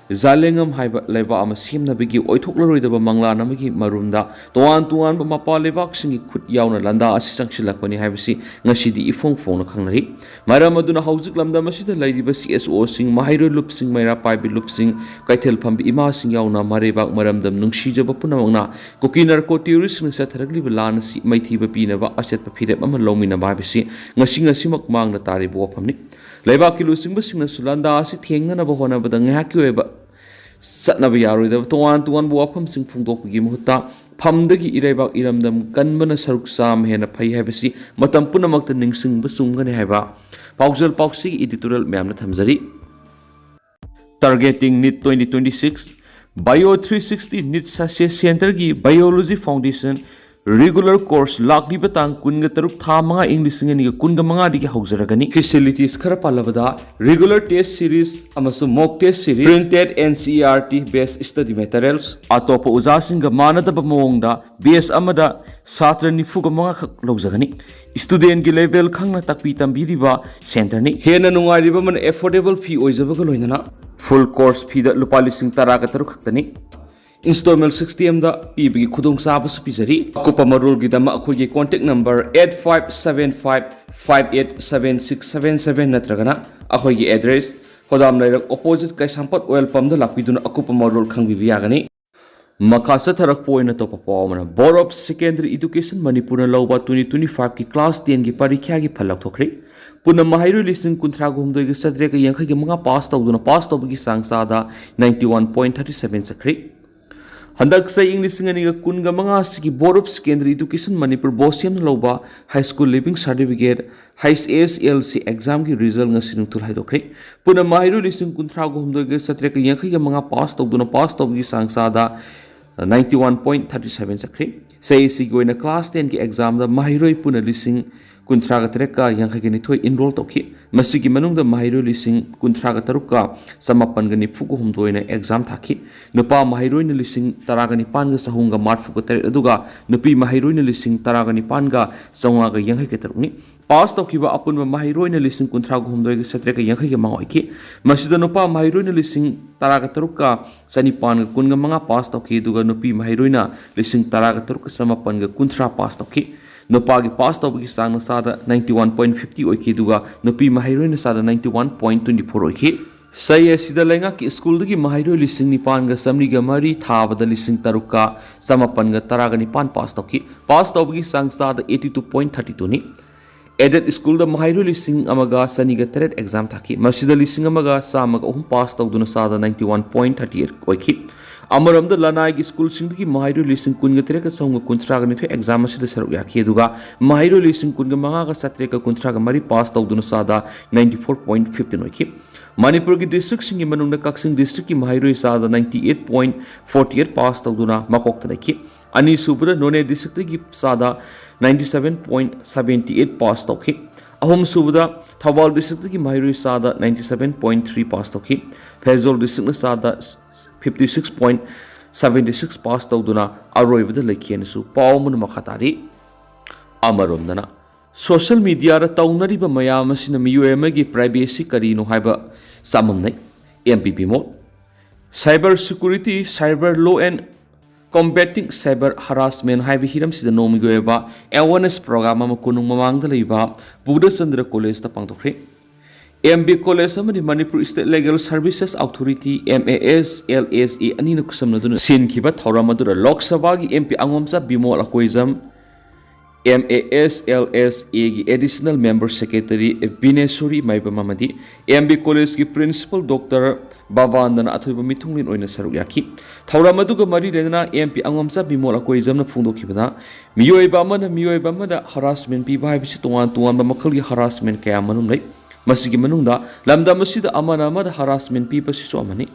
ꯖꯥꯂꯦꯡꯉꯝ ꯍꯥꯏꯕ ꯂꯩꯕꯥꯛ ꯑꯃ ꯁꯦꯝꯅꯕꯒꯤ ꯑꯣꯏꯊꯣꯛꯂꯔꯣꯏꯗꯕ ꯃꯪꯂꯥꯟ ꯑꯃꯒꯤ ꯃꯔꯨꯝꯗ ꯇꯣꯉꯥꯟ ꯇꯣꯉꯥꯟꯕ ꯃꯄꯥꯟ ꯂꯩꯕꯥꯛꯁꯤꯡꯒꯤ ꯈꯨꯠ ꯌꯥꯎꯅ ꯂꯥꯟꯗꯥ ꯑꯁꯤ ꯆꯪꯁꯤꯜꯂꯛꯄꯅꯤ ꯍꯥꯏꯕꯁꯤ ꯉꯁꯤꯗꯤ ꯏꯐꯣꯡ ꯐꯣꯡꯅ ꯈꯪꯅꯔꯤ꯫ ꯃꯔꯝ ꯑꯗꯨꯅ ꯍꯧꯖꯤꯛ ꯂꯝꯗꯝ ꯑꯁꯤꯗ ꯂꯩꯔꯤꯕ ꯁꯤ ꯑꯦꯁ ꯑꯣꯁꯤꯡ, ꯃꯍꯩꯔꯣꯏ ꯂꯨꯞꯁꯤꯡ, ꯃꯩꯔꯥ ꯄꯥꯏꯕꯤ ꯂꯨꯞꯁꯤꯡ, ꯀꯩꯊꯦꯜ ꯐꯝꯕꯤ ꯏꯃꯥꯁꯤꯡ ꯌꯥꯎꯅ ꯃꯔꯩꯕꯥꯛ ꯃꯔꯝꯗꯝ ꯅꯨꯡꯁꯤꯖꯕ ꯄꯨꯝꯅꯃꯛꯅ ꯀꯨꯀꯤ ꯅꯥꯔꯀꯣ ꯇꯦꯔꯣꯔꯤꯁꯁꯤꯡꯅ ꯆꯠꯊꯔꯛꯂꯤꯕ ꯂꯥꯟ ꯑꯁꯤ ꯃꯥꯏꯊꯤꯕ ꯄꯤꯅꯕ ꯑꯆꯦꯠꯄ ꯐꯤꯔꯦꯞ ꯑꯃ ꯂꯧꯃꯤꯟꯅꯕ ꯍꯥꯏꯕꯁꯤ ꯉꯁꯤ ꯉꯁꯤꯃꯛ ꯃꯥꯡꯗ ꯇꯥꯔꯤꯕ ꯋꯥꯐꯝꯅꯤ꯫ ꯂꯩꯕꯥꯛꯀꯤ ꯂꯨꯆꯤꯡꯕꯁꯤꯡꯅꯁꯨ ꯂꯥꯟꯗꯥ ꯑꯁꯤ ꯊꯦꯡꯅꯅꯕ ꯍꯣꯠꯅꯕꯗ ꯉꯥꯏꯍꯥꯛꯀꯤ ꯑꯣꯏꯕ ꯆꯠꯅꯕ ꯌꯥꯔꯣꯏꯗꯕ ꯇꯣꯉꯥꯟ ꯇꯣꯉꯥꯟꯕ ꯋꯥꯐꯝꯁꯤꯡ ꯐꯣꯡꯗꯣꯛꯄꯒꯤ ꯃꯍꯨꯠꯇ ꯐꯝꯗꯒꯤ ꯏꯔꯩꯕꯥꯛ ꯏꯔꯝꯗꯝ ꯀꯟꯕꯅ ꯁꯔꯨꯛ ꯆꯥꯝꯃ ꯍꯦꯟꯅ ꯐꯩ ꯍꯥꯏꯕꯁꯤ ꯃꯇꯝ ꯄꯨꯝꯅꯃꯛꯇ ꯅꯤꯡꯁꯤꯡꯕ ꯆꯨꯝꯒꯅꯤ ꯍꯥꯏꯕ ꯄꯥꯎꯖꯦꯜ ꯄꯥꯎꯆꯦꯒꯤ editorial ꯃꯌꯥꯝꯅ ꯊꯝꯖꯔꯤ꯫ Targeting NEET twenty twenty-six, Bio three sixty NEET Success Centreꯒꯤ Biology Foundation regular course ꯂꯥꯛꯂꯤꯕ ꯇꯥꯡ ꯀꯨꯟꯒ ꯇꯔꯨꯛ ꯊꯥ ꯃꯉꯥ ꯏꯪ ꯂꯤꯁꯤꯡ ꯑꯅꯤꯒ ꯀꯨꯟꯒ ꯃꯉꯥꯗꯒꯤ ꯍꯧꯖꯔꯒꯅꯤ꯫ Facilities ꯈꯔ ꯄꯜꯂꯕꯗ regular test series ꯑꯃꯁꯨꯡ mock test series, printed NCERT based study materials, ꯑꯇꯣꯞꯄ ꯑꯣꯖꯥꯁꯤꯡꯒ ꯃꯥꯟꯅꯗꯕ ꯃꯑꯣꯡꯗ batch ꯑꯃꯗ ꯁꯥꯇ꯭ꯔ ꯅꯤꯐꯨꯒ ꯃꯉꯥ ꯈꯛ ꯂꯧꯖꯒꯅꯤ꯫ Studentꯒꯤ level ꯈꯪꯅ ꯇꯥꯛꯄꯤ ꯇꯝꯕꯤꯔꯤꯕ centreꯅꯤ꯫ ꯍꯦꯟꯅ ꯅꯨꯡꯉꯥꯏꯔꯤꯕ ꯑꯃꯅ affordable fee ꯑꯣꯏꯖꯕꯒ ꯂꯣꯏꯅꯅ full course feeꯗ ꯂꯨꯄꯥ ꯂꯤꯁꯤꯡ ꯇꯔꯥꯒ ꯇꯔꯨꯛ ꯈꯛꯇꯅꯤ꯫ Installment systemꯗ ꯄꯤꯕꯒꯤ ꯈꯨꯗꯣꯡꯆꯥꯕꯁꯨ ꯄꯤꯖꯔꯤ꯫ ꯑꯀꯨꯞꯄ ꯃꯔꯣꯜꯒꯤꯗꯃꯛ ꯑꯩꯈꯣꯏꯒꯤ contact number eight five seven five five eight seven six seven seven ꯅꯠꯇ꯭ꯔꯒꯅ ꯑꯩꯈꯣꯏꯒꯤ address ꯍꯣꯗꯥꯝ ꯂꯩꯔꯛ opposite ꯀꯩꯁꯥꯝꯄꯥꯠ oil pumpꯗ ꯂꯥꯛꯄꯤꯗꯨꯅ ꯑꯀꯨꯞꯄ ꯃꯔꯣꯜ ꯈꯪꯕꯤꯕ ꯌꯥꯒꯅꯤ꯫ ꯃꯈꯥ ꯆꯠꯊꯔꯛꯄ ꯑꯣꯏꯅ ꯑꯇꯣꯞꯄ ꯄꯥꯎ ꯑꯃꯅ, Board of Secondary Education ꯃꯅꯤꯄꯨꯔꯅ ꯂꯧꯕ twenty twenty-fiveꯀꯤ class tenꯒꯤ ꯄꯔꯤꯈ꯭ꯌꯥꯒꯤ ꯐꯜ ꯂꯥꯎꯊꯣꯛꯈ꯭ꯔꯦ꯫ ꯄꯨꯟꯅ ꯃꯍꯩꯔꯣꯏ ꯂꯤꯁꯤꯡ ꯀꯨꯟꯊ꯭ꯔꯥꯒ ꯍꯨꯝꯗꯣꯏꯒ ꯆꯥꯇ꯭ꯔꯦꯠꯀ ꯌꯥꯡꯈꯩꯒ ꯃꯉꯥ pass ꯇꯧꯗꯨꯅ pass ꯇꯧꯕꯒꯤ ꯆꯥꯡ ꯆꯥꯗ ninety one point thirty seven ꯆꯠꯈ꯭ꯔꯦ꯫ ꯍꯟꯗꯛ ꯆꯍꯤ ꯏꯪ ꯂꯤꯁꯤꯡ ꯑꯅꯤꯒ ꯀꯨꯟꯒ ꯃꯉꯥ ꯑꯁꯤꯒꯤ Board of Secondary Education Manipur BOSEMꯅ ꯂꯧꯕ High School Leaving Certificate, HSLC examꯒꯤ result ꯉꯁꯤ ꯅꯨꯡꯊꯤꯜ ꯍꯥꯏꯗꯣꯛꯈ꯭ꯔꯦ꯫ ꯄꯨꯟꯅ ꯃꯍꯩꯔꯣꯏ ꯂꯤꯁꯤꯡ ꯀꯨꯟꯊ꯭ꯔꯥꯒ ꯍꯨꯝꯗꯣꯏꯒ ꯆꯥꯇ꯭ꯔꯦꯠꯀ ꯌꯥꯡꯈꯩꯒ ꯃꯉꯥ pass ꯇꯧꯗꯨꯅ pass ꯇꯧꯕꯒꯤ ꯆꯥꯡ ꯆꯥꯗ ninety one point thirty seven ꯆꯠꯈ꯭ꯔꯦ꯫ ꯆꯍꯤ ꯑꯁꯤꯒꯤ ꯑꯣꯏꯅ class tenꯒꯤ examꯗ ꯃꯍꯩꯔꯣꯏ ꯄꯨꯟꯅ ꯂꯤꯁꯤꯡ ꯀꯨꯟꯊ꯭ꯔꯥꯒ ꯇꯔꯦꯠꯀ ꯌꯥꯡꯈꯩꯒ ꯅꯤꯊꯣꯏ enroll ꯇꯧꯈꯤ꯫ ꯃꯁꯤꯒꯤ ꯃꯅꯨꯡꯗ ꯃꯍꯩꯔꯣꯏ ꯂꯤꯁꯤꯡ ꯀꯨꯟꯊ꯭ꯔꯥꯒ ꯇꯔꯨꯛꯀ ꯆꯃꯥꯄꯟꯒ ꯅꯤꯐꯨꯒ ꯍꯨꯝꯗꯣꯏꯅ exam ꯊꯥꯈꯤ꯫ ꯅꯨꯄꯥ ꯃꯍꯩꯔꯣꯏꯅ ꯂꯤꯁꯤꯡ ꯇꯔꯥꯒ ꯅꯤꯄꯥꯟꯒ ꯆꯍꯨꯝꯒ ꯃꯔꯤꯐꯨꯒ ꯇꯔꯦꯠ, ꯑꯗꯨꯒ ꯅꯨꯄꯤ ꯃꯍꯩꯔꯣꯏꯅ ꯂꯤꯁꯤꯡ ꯇꯔꯥꯒ ꯅꯤꯄꯥꯟꯒ ꯆꯥꯝꯃꯉꯥꯒ ꯌꯥꯡꯈꯩꯒ ꯇꯔꯨꯛꯅꯤ꯫ Pass ꯇꯧꯈꯤꯕ ꯑꯄꯨꯟꯕ ꯃꯍꯩꯔꯣꯏꯅ ꯂꯤꯁꯤꯡ ꯀꯨꯟꯊ꯭ꯔꯥꯒ ꯍꯨꯝꯗꯣꯏꯒ ꯆꯥꯇ꯭ꯔꯦꯠꯀ ꯌꯥꯡꯈꯩꯒ ꯃꯉꯥ ꯑꯣꯏꯈꯤ꯫ ꯃꯁꯤꯗ ꯅꯨꯄꯥ ꯃꯍꯩꯔꯣꯏꯅ ꯂꯤꯁꯤꯡ ꯇꯔꯥꯒ ꯇꯔꯨꯛꯀ ꯆꯅꯤꯄꯥꯟꯒ ꯀꯨꯟꯒ ꯃꯉꯥ pass ꯇꯧꯈꯤ, ꯑꯗꯨꯒ ꯅꯨꯄꯤ ꯃꯍꯩꯔꯣꯏꯅ ꯂꯤꯁꯤꯡ ꯇꯔꯥꯒ ꯇꯔꯨꯛꯀ ꯆꯃꯥꯄꯟꯒ ꯀꯨꯟꯊ꯭ꯔꯥ pass ꯇꯧꯈꯤ꯫ ꯅꯨꯄꯥꯒꯤ pass ꯇꯧꯕꯒꯤ ꯆꯥꯡꯅ ꯆꯥꯗ ninety one point fifty ꯑꯣꯏꯈꯤ, ꯑꯗꯨꯒ ꯅꯨꯄꯤ ꯃꯍꯩꯔꯣꯏꯅ ꯆꯥꯗ ninety one point twenty four ꯑꯣꯏꯈꯤ꯫ ꯆꯍꯤ ꯑꯁꯤꯗ ꯂꯩꯉꯥꯛꯀꯤ ꯁ꯭ꯀꯨꯜꯗꯒꯤ ꯃꯍꯩꯔꯣꯏ ꯂꯤꯁꯤꯡ ꯅꯤꯄꯥꯟꯒ ꯆꯥꯃꯔꯤꯒ ꯃꯔꯤ ꯊꯥꯕꯗ ꯂꯤꯁꯤꯡ ꯇꯔꯨꯛꯀ ꯆꯃꯥꯄꯟꯒ ꯇꯔꯥꯒ ꯅꯤꯄꯥꯟ pass ꯇꯧꯈꯤ꯫ Pass ꯇꯧꯕꯒꯤ ꯆꯥꯡ ꯆꯥꯗ eighty two point thirty twoꯅꯤ꯫ ꯑꯦꯗꯦꯗ ꯁ꯭ꯀꯨꯜꯗ ꯃꯍꯩꯔꯣꯏ ꯂꯤꯁꯤꯡ ꯑꯃꯒ ꯆꯅꯤꯒ ꯇꯔꯦꯠ ꯑꯦꯛꯖꯥꯝ ꯊꯥꯈꯤ꯫ ꯃꯁꯤꯗ ꯂꯤꯁꯤꯡ ꯑꯃꯒ ꯆꯥꯝꯃꯒ ꯑꯍꯨꯝ ꯄꯥꯁ ꯇꯧꯗꯨꯅ ꯆꯥꯗ ninety one point thirty eight ꯑꯣꯏꯈꯤ꯫ ꯑꯃꯔꯣꯝꯗ ꯂꯅꯥꯏꯒꯤ ꯁ꯭ꯀꯨꯜꯁꯤꯡꯗꯒꯤ ꯃꯍꯩꯔꯣꯏ ꯂꯤꯁꯤꯡ ꯀꯨꯟꯒ ꯇꯔꯦꯠꯀ ꯆꯍꯨꯝꯒ ꯀꯨꯟꯊ꯭ꯔꯥꯒ ꯅꯤꯊꯣꯏ ꯑꯦꯛꯖꯥꯝ ꯑꯁꯤꯗ ꯁꯔꯨꯛ ꯌꯥꯈꯤ, ꯑꯗꯨꯒ ꯃꯍꯩꯔꯣꯏ ꯂꯤꯁꯤꯡ ꯀꯨꯟꯒ ꯃꯉꯥꯒ ꯆꯥꯇ꯭ꯔꯦꯠꯀ ꯀꯨꯟꯊ꯭ꯔꯥꯒ ꯃꯔꯤ ꯄꯥꯁ ꯇꯧꯗꯨꯅ ꯆꯥꯗ ninety four point fifteen ꯑꯣꯏꯈꯤ꯫ ꯃꯅꯤꯄꯨꯔꯒꯤ ꯗꯤꯁꯇ꯭ꯔꯤꯛꯁꯤꯡꯒꯤ ꯃꯅꯨꯡꯗ ꯀꯛꯆꯤꯡ ꯗꯤꯁꯇ꯭ꯔꯤꯛꯀꯤ ꯃꯍꯩꯔꯣꯏ ꯆꯥꯗ ninety eight point forty eight pass ꯇꯧꯗꯨꯅ ꯃꯀꯣꯛꯇ ꯂꯩꯈꯤ꯫ ꯑꯅꯤꯁꯨꯕꯗ ꯅꯣꯅꯦ ꯗꯤꯁꯇ꯭ꯔꯤꯛꯇꯒꯤ ꯆꯥꯗ ninety seven point seventy eight pass ꯇꯧꯈꯤ꯫ ꯑꯍꯨꯝꯁꯨꯕꯗ ꯊꯧꯕꯥꯜ ꯗꯤꯁꯇ꯭ꯔꯤꯛꯇꯒꯤ ꯃꯍꯩꯔꯣꯏ ꯆꯥꯗ ninety seven point three pass ꯇꯧꯈꯤ꯫ ꯐꯦꯖꯣꯜ ꯗꯤꯁꯇ꯭ꯔꯤꯛꯅ ꯆꯥꯗ fifty six point seventy six pass ꯇꯧꯗꯨꯅ ꯑꯔꯣꯏꯕꯗ ꯂꯩꯈꯤ ꯍꯥꯏꯅꯁꯨ ꯄꯥꯎ ꯑꯃꯅ ꯃꯈꯥ ꯇꯥꯔꯤ꯫ ꯑꯃꯔꯣꯝꯗꯅ, ꯁꯣꯁꯤꯌꯦꯜ ꯃꯤꯗꯤꯌꯥꯗ ꯇꯧꯅꯔꯤꯕ ꯃꯌꯥꯝ ꯑꯁꯤꯅ ꯃꯤꯑꯣꯏ ꯑꯃꯒꯤ ꯄ꯭ꯔꯥꯏꯚꯦꯁꯤ ꯀꯔꯤꯅꯣ ꯍꯥꯏꯕ ꯆꯃꯝꯅꯩ꯫ M P Bimol. Cyber Security, Cyber Law and Combating Cyber Harassment ꯍꯥꯏꯕ ꯍꯤꯔꯝꯁꯤꯗ ꯅꯣꯡꯃꯒꯤ ꯑꯣꯏꯕ ꯑꯦꯋꯥꯔꯅꯦꯁ ꯄ꯭ꯔꯣꯒ꯭ꯔꯥꯝ ꯑꯃ ꯀꯣꯅꯨꯡ ꯃꯃꯥꯡꯗ ꯂꯩꯕ ꯕꯨꯙꯆꯟꯗ꯭ꯔ ꯀꯣꯂꯦꯖꯇ ꯄꯥꯡꯊꯣꯛꯈ꯭ꯔꯦ꯫ ꯑꯦꯝ ꯕꯤ ꯀꯣꯂꯦꯖ ꯑꯃꯗꯤ Manipur state legal services authority, M A S L S A, ꯑꯅꯤꯅ ꯈꯨꯠꯁꯝꯅꯗꯨꯅ ꯁꯤꯟꯈꯤꯕ ꯊꯧꯔꯝ ꯑꯗꯨꯗ ꯂꯣꯛ ꯁꯚꯥꯒꯤ M P Angomcha Bimol Akoijam, M A S L S A ꯒꯤ additional member secretary Bineshori Maibam ꯑꯃꯗꯤ ꯑꯦꯝ ꯕꯤ ꯀꯣꯂꯦꯖꯀꯤ ꯄ꯭ꯔꯤꯟꯁꯤꯄꯜ ꯗꯣꯛꯇꯔ ꯕꯕꯥꯟꯗꯅ ꯑꯊꯣꯏꯕ ꯃꯤꯊꯨꯡꯂꯦꯟ ꯑꯣꯏꯅ ꯁꯔꯨꯛ ꯌꯥꯈꯤ꯫ ꯊꯧꯔꯝ ꯑꯗꯨꯒ ꯃꯔꯤ ꯂꯩꯅꯅ ꯑꯦꯝ ꯄꯤ ꯑꯉꯣꯝꯆꯥ ꯕꯤꯃꯣꯜ ꯑꯀꯣꯏꯖꯝꯅ ꯐꯣꯡꯗꯣꯛꯈꯤꯕꯗ, ꯃꯤꯑꯣꯏꯕ ꯑꯃꯅ ꯃꯤꯑꯣꯏꯕ ꯑꯃꯗ ꯍꯔꯥꯁꯃꯦꯟ ꯄꯤꯕ ꯍꯥꯏꯕꯁꯤ ꯇꯣꯉꯥꯟ ꯇꯣꯉꯥꯟꯕ ꯃꯈꯜꯒꯤ ꯍꯔꯥꯁꯃꯦꯟ ꯀꯌꯥ ꯃꯔꯨꯝ ꯂꯩ꯫ ꯃꯁꯤꯒꯤ ꯃꯅꯨꯡꯗ ꯂꯝꯗꯝ ꯑꯁꯤꯗ ꯑꯃꯅ ꯑꯃꯗ ꯍꯔꯥꯁꯃꯦꯟ ꯄꯤꯕꯁꯤꯁꯨ ꯑꯃꯅꯤ꯫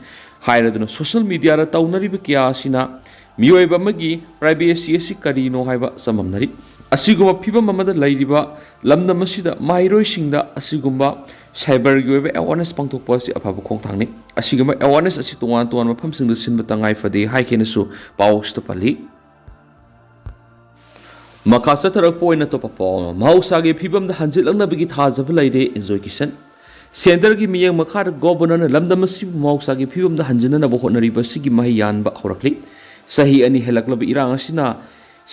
ꯍꯥꯏꯔꯗꯨꯅ ꯁꯣꯁꯤꯌꯦꯜ ꯃꯤꯗꯤꯌꯥꯗ ꯇꯧꯅꯔꯤꯕ ꯀꯌꯥ ꯑꯁꯤꯅ ꯃꯤꯑꯣꯏꯕ ꯑꯃꯒꯤ ꯄ꯭ꯔꯥꯏꯚꯦꯁꯤ ꯑꯁꯤ ꯀꯔꯤꯅꯣ ꯍꯥꯏꯕ ꯆꯃꯝꯅꯔꯤ꯫ ꯑꯁꯤꯒꯨꯝꯕ ꯐꯤꯕꯝ ꯑꯃꯗ ꯂꯩꯔꯤꯕ ꯂꯝꯗꯝ ꯑꯁꯤꯗ ꯃꯍꯩꯔꯣꯏꯁꯤꯡꯗ ꯑꯁꯤꯒꯨꯝꯕ ꯁꯥꯏꯕꯔꯒꯤ ꯑꯣꯏꯕ ꯑꯦꯋꯥꯔꯅꯦꯁ ꯄꯥꯡꯊꯣꯛꯄ ꯑꯁꯤ ꯑꯐꯕ ꯈꯣꯡꯊꯥꯡꯅꯤ꯫ ꯑꯁꯤꯒꯨꯝꯕ ꯑꯦꯋꯥꯔꯅꯦꯁ ꯑꯁꯤ ꯇꯣꯉꯥꯟ ꯇꯣꯉꯥꯟꯕ ꯃꯐꯝꯁꯤꯡꯗ ꯁꯤꯟꯕ ꯇꯉꯥꯏ ꯐꯗꯦ ꯍꯥꯏꯈꯤꯅꯁꯨ ꯄꯥꯎꯁꯤꯗ ꯄꯜꯂꯤ꯫ ꯃꯈꯥ ꯆꯠꯊꯔꯛꯄ ꯑꯣꯏꯅ ꯑꯇꯣꯞꯄ ꯄꯥꯎ ꯑꯃ, ꯃꯍꯧꯁꯥꯒꯤ ꯐꯤꯕꯝꯗ ꯍꯟꯖꯤꯜꯂꯛꯅꯕꯒꯤ ꯊꯥꯖꯕ ꯂꯩꯔꯦ, ꯖꯣꯏ ꯀꯤꯁꯟ꯫ ꯁꯦꯟꯇꯔꯒꯤ ꯃꯤꯠꯌꯦꯡ ꯃꯈꯥꯗ ꯒꯣꯚꯔꯅꯔꯅ ꯂꯝꯗꯝ ꯑꯁꯤꯕꯨ ꯃꯍꯧꯁꯥꯒꯤ ꯐꯤꯕꯝꯗ ꯍꯟꯖꯤꯟꯅꯅꯕ ꯍꯣꯠꯅꯔꯤꯕ ꯑꯁꯤꯒꯤ ꯃꯍꯩ ꯌꯥꯟꯕ ꯍꯧꯔꯛꯂꯤ꯫ ꯆꯍꯤ ꯑꯅꯤ ꯍꯦꯜꯂꯛꯂꯕ ꯏꯔꯥꯡ ꯑꯁꯤꯅ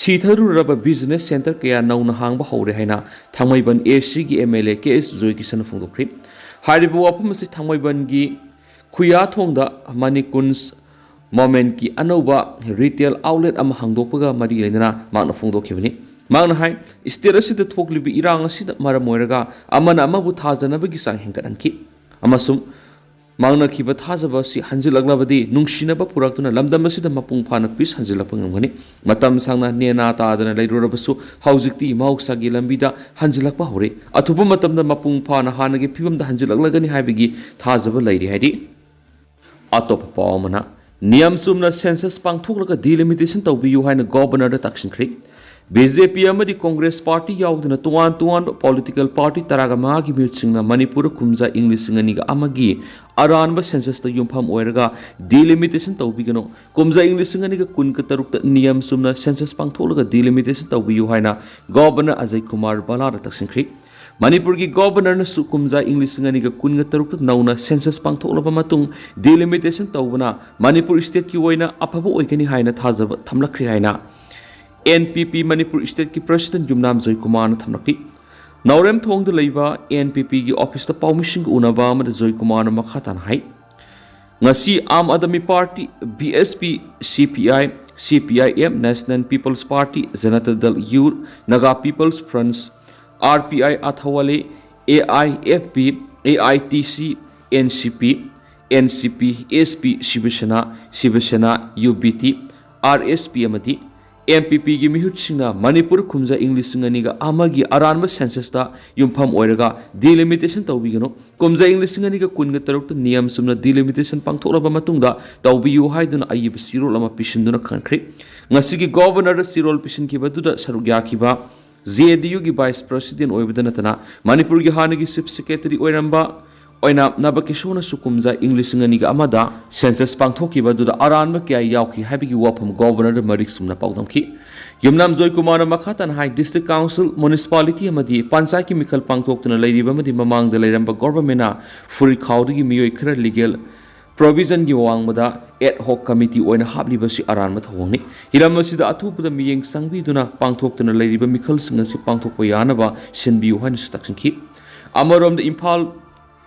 ꯁꯤꯊꯔꯨꯔꯕ ꯕꯤꯖꯤꯅꯦꯁ ꯁꯦꯟꯇꯔ ꯀꯌꯥ ꯅꯧꯅ ꯍꯥꯡꯕ ꯍꯧꯔꯦ ꯍꯥꯏꯅ ꯊꯥꯡꯃꯩꯕꯟ ꯑꯦ ꯁꯤꯒꯤ ꯑꯦꯝ ꯑꯦꯜ ꯑꯦ ꯀꯦ ꯑꯦꯁ ꯖꯣꯏ ꯀꯤꯁꯟꯅ ꯐꯣꯡꯗꯣꯛꯈ꯭ꯔꯦ꯫ ꯍꯥꯏꯔꯤꯕ ꯋꯥꯐꯝ ꯑꯁꯤ ꯊꯥꯡꯃꯩꯕꯟꯒꯤ ꯈꯨꯌꯥꯊꯣꯡꯗ ꯃꯅꯤꯀꯨꯟꯖ ꯃꯣꯃꯦꯟꯠꯀꯤ ꯑꯅꯧꯕ ꯔꯤꯇꯦꯜ ꯑꯥꯎꯠꯂꯦꯠ ꯑꯃ ꯍꯥꯡꯗꯣꯛꯄꯒ ꯃꯔꯤ ꯂꯩꯅꯅ ꯃꯍꯥꯛꯅ ꯐꯣꯡꯗꯣꯛꯈꯤꯕꯅꯤ꯫ ꯃꯍꯥꯛꯅ ꯍꯥꯏ, state ꯑꯁꯤꯗ ꯊꯣꯛꯂꯤꯕ ꯏꯔꯥꯡ ꯑꯁꯤꯅ ꯃꯔꯝ ꯑꯣꯏꯔꯒ ꯑꯃꯅ ꯑꯃꯕꯨ ꯊꯥꯖꯅꯕꯒꯤ ꯆꯥꯡ ꯍꯦꯟꯒꯠꯍꯟꯈꯤ ꯑꯃꯁꯨꯡ ꯃꯥꯡꯅꯈꯤꯕ ꯊꯥꯖꯕ ꯑꯁꯤ ꯍꯟꯖꯤꯜꯂꯛꯂꯕꯗꯤ ꯅꯨꯡꯁꯤꯅꯕ ꯄꯨꯔꯛꯇꯨꯅ ꯂꯝꯗꯝ ꯑꯁꯤꯗ ꯃꯄꯨꯡ ꯐꯥꯅ peace ꯍꯟꯖꯤꯜꯂꯛꯄ ꯉꯝꯒꯅꯤ꯫ ꯃꯇꯝ ꯁꯥꯡꯅ ꯅꯦꯅꯥ ꯇꯥꯗꯅ ꯂꯩꯔꯨꯔꯕꯁꯨ ꯍꯧꯖꯤꯛꯇꯤ ꯃꯍꯧꯁꯥꯒꯤ ꯂꯝꯕꯤꯗ ꯍꯟꯖꯤꯜꯂꯛꯄ ꯍꯧꯔꯦ꯫ ꯑꯊꯨꯕ ꯃꯇꯝꯗ ꯃꯄꯨꯡ ꯐꯥꯅ ꯍꯥꯟꯅꯒꯤ ꯐꯤꯕꯝꯗ ꯍꯟꯖꯤꯜꯂꯛꯂꯒꯅꯤ ꯍꯥꯏꯕꯒꯤ ꯊꯥꯖꯕ ꯂꯩꯔꯤ ꯍꯥꯏꯔꯤ꯫ ꯑꯇꯣꯞꯄ ꯄꯥꯎ ꯑꯃꯅ, ꯅꯤꯌꯝ ꯆꯨꯝꯅ census ꯄꯥꯡꯊꯣꯛꯂꯒ delimitation ꯇꯧꯕꯤꯌꯨ ꯍꯥꯏꯅ Governor ꯗ ꯇꯛꯁꯤꯟꯈ꯭ꯔꯦ꯫ ꯕꯤ ꯖꯦ ꯄꯤ ꯑꯃꯗꯤ Congress party ꯌꯥꯎꯗꯅ ꯇꯣꯉꯥꯟ ꯇꯣꯉꯥꯟꯕ political party ꯇꯔꯥꯒ ꯃꯉꯥꯒꯤ ꯃꯤꯍꯨꯠꯁꯤꯡꯅ ꯃꯅꯤꯄꯨꯔꯗ ꯀꯨꯝꯖꯥ ꯏꯪ ꯂꯤꯁꯤꯡ ꯑꯅꯤꯒ ꯑꯃꯒꯤ ꯑꯔꯥꯟꯕ census ꯇ ꯌꯨꯝꯐꯝ ꯑꯣꯏꯔꯒ delimitation ꯇꯧꯕꯤꯒꯅꯨ, ꯀꯨꯝꯖꯥ ꯏꯪ ꯂꯤꯁꯤꯡ ꯑꯅꯤꯒ ꯀꯨꯟꯒ ꯇꯔꯨꯛꯇ ꯅꯤꯌꯝ ꯆꯨꯝꯅ census ꯄꯥꯡꯊꯣꯛꯂꯒ delimitation ꯇꯧꯕꯤꯌꯨ ꯍꯥꯏꯅ Governor ꯑꯖꯌ ꯀꯨꯃꯥꯔ ꯚꯜꯂꯥꯗ ꯇꯛꯁꯤꯟꯈ꯭ꯔꯤ꯫ ꯃꯅꯤꯄꯨꯔꯒꯤ Governor ꯅꯁꯨ ꯀꯨꯝꯖꯥ ꯏꯪ ꯂꯤꯁꯤꯡ ꯑꯅꯤꯒ ꯀꯨꯟꯒ ꯇꯔꯨꯛꯇ ꯅꯧꯅ census ꯄꯥꯡꯊꯣꯛꯂꯕ ꯃꯇꯨꯡ delimitation ꯇꯧꯕꯅ ꯃꯅꯤꯄꯨꯔ state ꯀꯤ ꯑꯣꯏꯅ ꯑꯐꯕ ꯑꯣꯏꯒꯅꯤ ꯍꯥꯏꯅ ꯊꯥꯖꯕ ꯊꯝꯂꯛꯈ꯭ꯔꯦ ꯍꯥꯏꯅ N P P Manipur state ꯀꯤ President ꯌꯨꯝꯅꯥꯝ ꯖꯣꯏꯀꯨꯃꯥꯔꯅ ꯊꯝꯂꯛꯈꯤ꯫ ꯅꯥꯎꯔꯦꯝꯊꯣꯡꯗ ꯂꯩꯕ N P P ꯒꯤ office ꯇ ꯄꯥꯎꯃꯤꯁꯤꯡꯒ ꯎꯅꯕ ꯑꯃꯗ ꯖꯣꯏꯀꯨꯃꯥꯔꯅ ꯃꯈꯥ ꯇꯥꯅ ꯍꯥꯏ, ꯉꯁꯤ Aam Aadmi party, B S P, C P I, C P I M, National People's Party, Janata Dal U, Naga People's Front, R P I, ꯑꯊꯋꯥꯂꯦ, A I F P, A I T C, N C P, N C P, S P, Shiva Sena, Shiva Sena, U B T, R S P ꯑꯃꯗꯤ N P P ꯒꯤ ꯃꯤꯍꯨꯠꯁꯤꯡꯅ ꯃꯅꯤꯄꯨꯔ ꯀꯨꯝꯖꯥ ꯏꯪ ꯂꯤꯁꯤꯡ ꯑꯅꯤꯒ ꯑꯃꯒꯤ ꯑꯔꯥꯟꯕ census ꯇ ꯌꯨꯝꯐꯝ ꯑꯣꯏꯔꯒ delimitation ꯇꯧꯕꯤꯒꯅꯨ, ꯀꯨꯝꯖꯥ ꯏꯪ ꯂꯤꯁꯤꯡ ꯑꯅꯤꯒ ꯀꯨꯟꯒ ꯇꯔꯨꯛꯇ ꯅꯤꯌꯝ ꯆꯨꯝꯅ delimitation ꯄꯥꯡꯊꯣꯛꯂꯕ ꯃꯇꯨꯡꯗ ꯇꯧꯕꯤꯌꯨ ꯍꯥꯏꯗꯨꯅ ꯑꯏꯕ ꯆꯦꯔꯣꯜ ꯑꯃ ꯄꯤꯁꯤꯟꯗꯨꯅ ꯈꯪꯍꯟꯈ꯭ꯔꯦ꯫ ꯉꯁꯤꯒꯤ Governor ꯗ ꯆꯦꯔꯣꯜ ꯄꯤꯁꯤꯟꯈꯤꯕꯗꯨꯗ ꯁꯔꯨꯛ ꯌꯥꯈꯤꯕ J D U ꯒꯤ Vice President ꯑꯣꯏꯕꯗ ꯅꯠꯇꯅ ꯃꯅꯤꯄꯨꯔꯒꯤ ꯍꯥꯟꯅꯒꯤ Chief Secretary ꯑꯣꯏꯔꯝꯕ ꯑꯣꯏꯅ ꯅꯕꯀꯤꯁꯣꯔꯅꯁꯨ ꯀꯨꯝꯖꯥ ꯏꯪ ꯂꯤꯁꯤꯡ ꯑꯅꯤꯒ ꯑꯃꯗ census ꯄꯥꯡꯊꯣꯛꯈꯤꯕ ꯑꯗꯨꯗ ꯑꯔꯥꯟꯕ ꯀꯌꯥ ꯌꯥꯎꯈꯤ ꯍꯥꯏꯕꯒꯤ ꯋꯥꯐꯝ Governor ꯗ ꯃꯔꯤꯛ ꯆꯨꯝꯅ ꯄꯥꯎꯗꯝꯈꯤ꯫ ꯌꯨꯝꯅꯥꯝ ꯖꯣꯏꯀꯨꯃꯥꯔꯅ ꯃꯈꯥ ꯇꯥꯅ ꯍꯥꯏ, District Council, Municipality ꯑꯃꯗꯤ ꯄꯟꯆꯥꯌꯠꯀꯤ ꯃꯤꯈꯜ ꯄꯥꯡꯊꯣꯛꯇꯨꯅ ꯂꯩꯔꯤꯕ ꯑꯃꯗꯤ ꯃꯃꯥꯡꯗ ꯂꯩꯔꯝꯕ Government ꯅ ꯐꯨꯔꯤꯈꯥꯎꯗꯒꯤ ꯃꯤꯑꯣꯏ ꯈꯔ legal provision ꯒꯤ ꯋꯥꯡꯃꯗ ad hoc committee ꯑꯣꯏꯅ ꯍꯥꯞꯂꯤꯕꯁꯤ ꯑꯔꯥꯟꯕ ꯊꯧꯑꯣꯡꯅꯤ꯫ ꯍꯤꯔꯝ ꯑꯁꯤꯗ ꯑꯊꯨꯕꯗ ꯃꯤꯠꯌꯦꯡ ꯆꯪꯕꯤꯗꯨꯅ ꯄꯥꯡꯊꯣꯛꯇꯨꯅ ꯂꯩꯔꯤꯕ ꯃꯤꯈꯜꯁꯤꯡ ꯑꯁꯤ ꯄꯥꯡꯊꯣꯛꯄ ꯌꯥꯅꯕ ꯁꯤꯟꯕꯤꯌꯨ ꯍꯥꯏꯅꯁꯨ ꯇꯛꯁꯤꯟꯈꯤ꯫ ꯑꯃꯔꯣꯝꯗ ꯏꯝꯐꯥꯜ